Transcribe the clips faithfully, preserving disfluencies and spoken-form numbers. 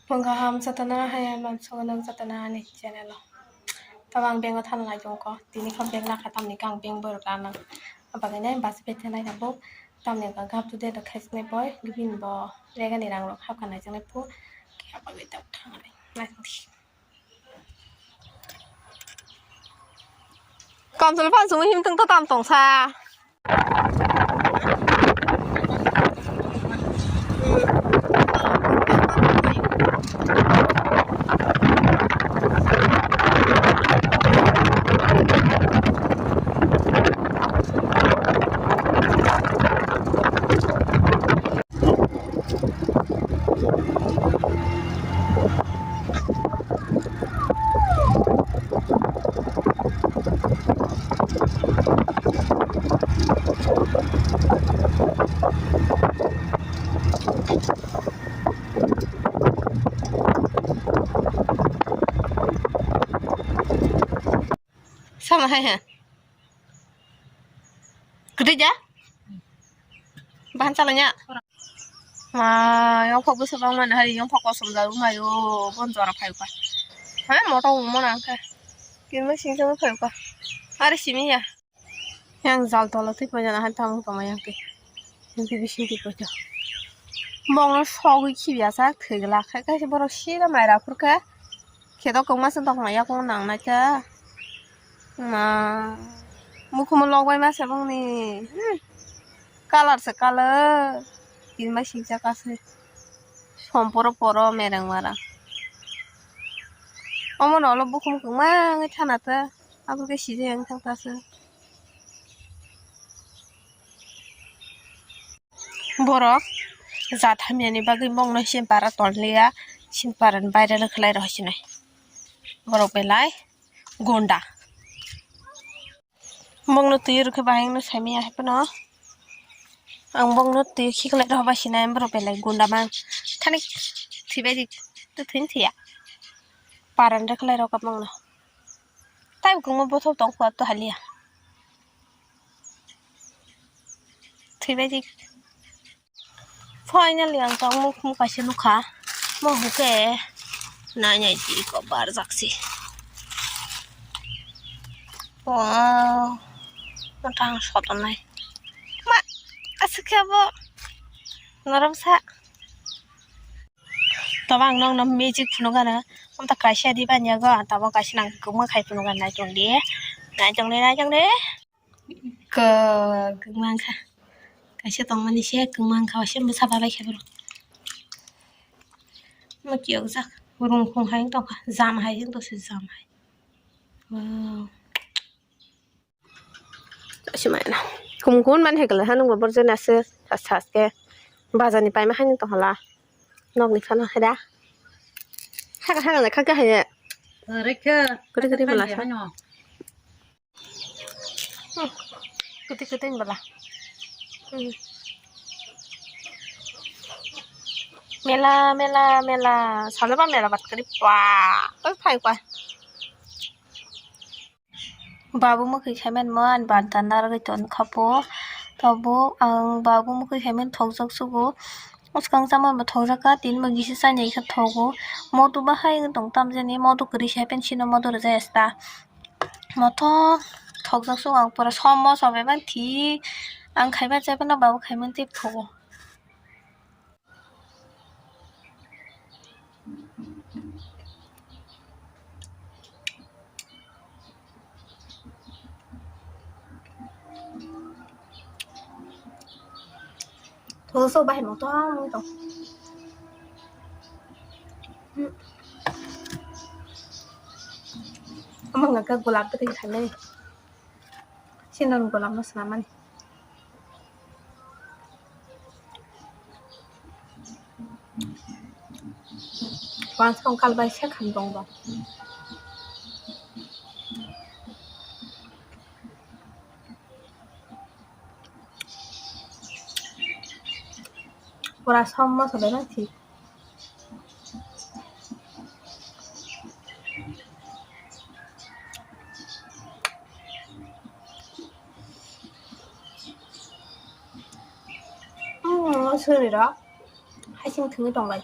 Phung kaham jotona hai mansogo nang jotona ani channel o. Tamo ang bengo thana lai tongko. Tini kho beng lakha tamni kang beng borok anang. Abagwi nai bus bai thanai abo. Tamni kang kap tu de do khaisne boy. Gibin bo regani rang rok hapkha nai janai phu. Khe abagwi tak thanai. Nai tong di. Kamchwlwi phan songwi himthwng to tam tongsa. Sama hai ha. Kwtwi ja? Bahan chalanya. Ma, yongphok bwswk bangmani hari yongphok kosom jalu mayo, bon jora phayuka. Ha, moto wngmano angkhe. Kinma singsa phayuka. Are simi ya. Yang jal tola twi paijana hai tamung tongma yang twi. Yang twi bising twi paija. Bongno sogwi khibiya sak thwi glak khai kaisa borok sida mai raphur khe. Kheto kwma se tongma yakung nang nai khe. Ma, mukhumu lok bai ma se bongni. Hmm. Colour se colour. Kinma singsa kasi. Somporo poro mereng mara. Omo no ulo bukhum kwma wngwi thana ta. Abo khe sijak wng thang ta se. Borok jat hamyani bagwi bongno simpara tolliya, simpara ni baire rwkhlai rw sinai. Borok belai gunda. Bongno twi rwkhe bahai wngno saimanya hai phano. Ang bongno twi khiklai rw ba sinai borok belai gunda mang. Thani thwibai di, to thwini thwiya. Paran rwkhlai rw kha bongno. Tei kwma bothop tong kho to haliya. Thwibai di. Finally ang tong mukhung kaisa nukha. Mo huke nai nai di ko barjak si. Wow. Matang sotonai. Ma, aswk khe abo norom sa. Tobo ang nokno magic phunukgana. Amta kaisa di banya go, tabo kaisa nang kwma khai phunukgana, naitong di. Naitong di, naitong di. Kwk, kwma wngkha. Kaisa tongmani se kwma wngkha, waisa bwsa babai khe borok. Mo kiyokjak, rungkhung hai wng tongkha, jam hai wng tongse, jam hai. Wow. Kaisa maina. Kum kun man hekla hanung bo borjani ase, sas sas khe. Bazar ni paima hai wng tongkha la. Nokni phano hai da. Haka haka le khaka hai. Rekha. Kuri kuri bwla sa. Hmm. Kwtwi kwtwi bwla. Hmm. Mela, mela, mela. Salaba mela bat kwrwi pa. Oi phai pa. Babu mwkhwi khaimani mo ani banta narwgwi tongkha po. Tabuk ang babu mwkhwi khaimani thokjak sugo. Swkang chamani bo thokjak kha, tini bo gisi chainai khe thogo. Moto bahai wng tong tamjani, moto kwrwi se pen sino moto rwjak esta. Moto thokjak sugo ang pura somo sobe ban thi. Ang khaiba chaiba no babu khaimani tei phugo. Thoso bahai motom wng tong. Hmm. Omo hwnka khe golap bwtwi khainai. Sindor ni golap no swnam mani. Wansong kal bai se kham dong dong. Pura som moso bai mang thik. Hmm, suri rok. Haising thwngwi tonglai.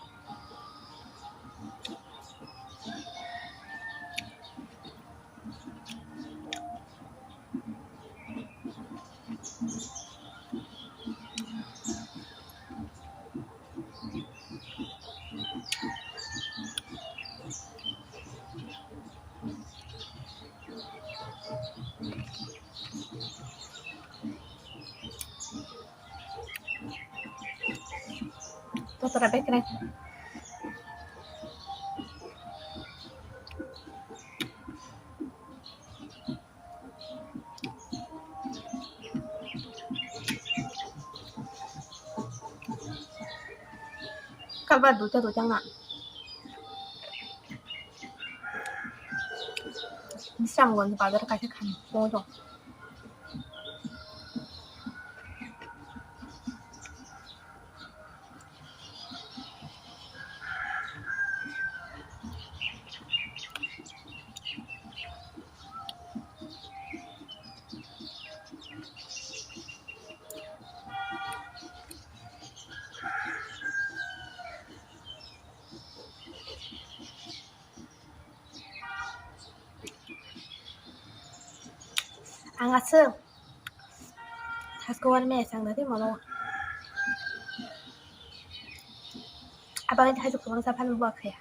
Kape kre. Kalba duita duita wngna. Bisramganj bazar kaisa khan tong. Ang aswk thasko uanwi maya chang nadi mano. Abangni thaisok kwbangsa phano buak khaya.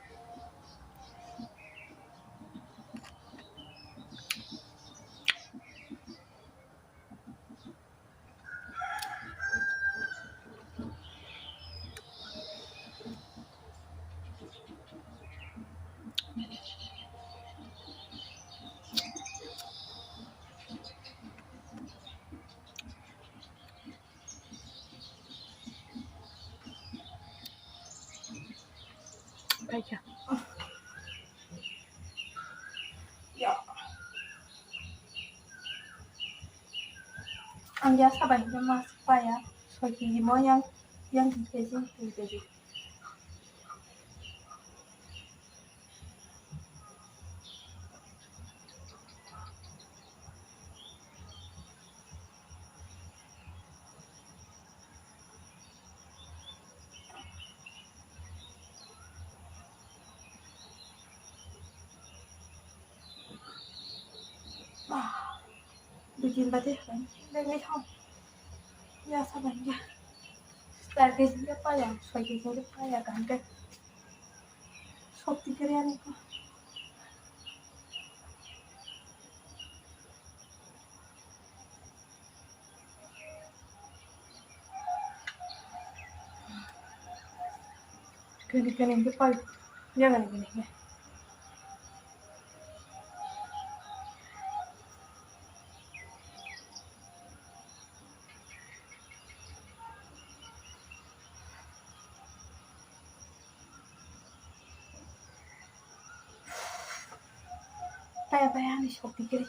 Paikha. Ang ya sabai hino mas paya, soi kg mo yang, yang dui kg, dui kg. Dui din bade hai, bag ni thang. Ya sabai ya. Char kg ya paya, soi kg ya paya, gante. Sokti kere ani ko. Kani kani ke pal. Ya kani kani ke. Paya paya ani sokti kiri.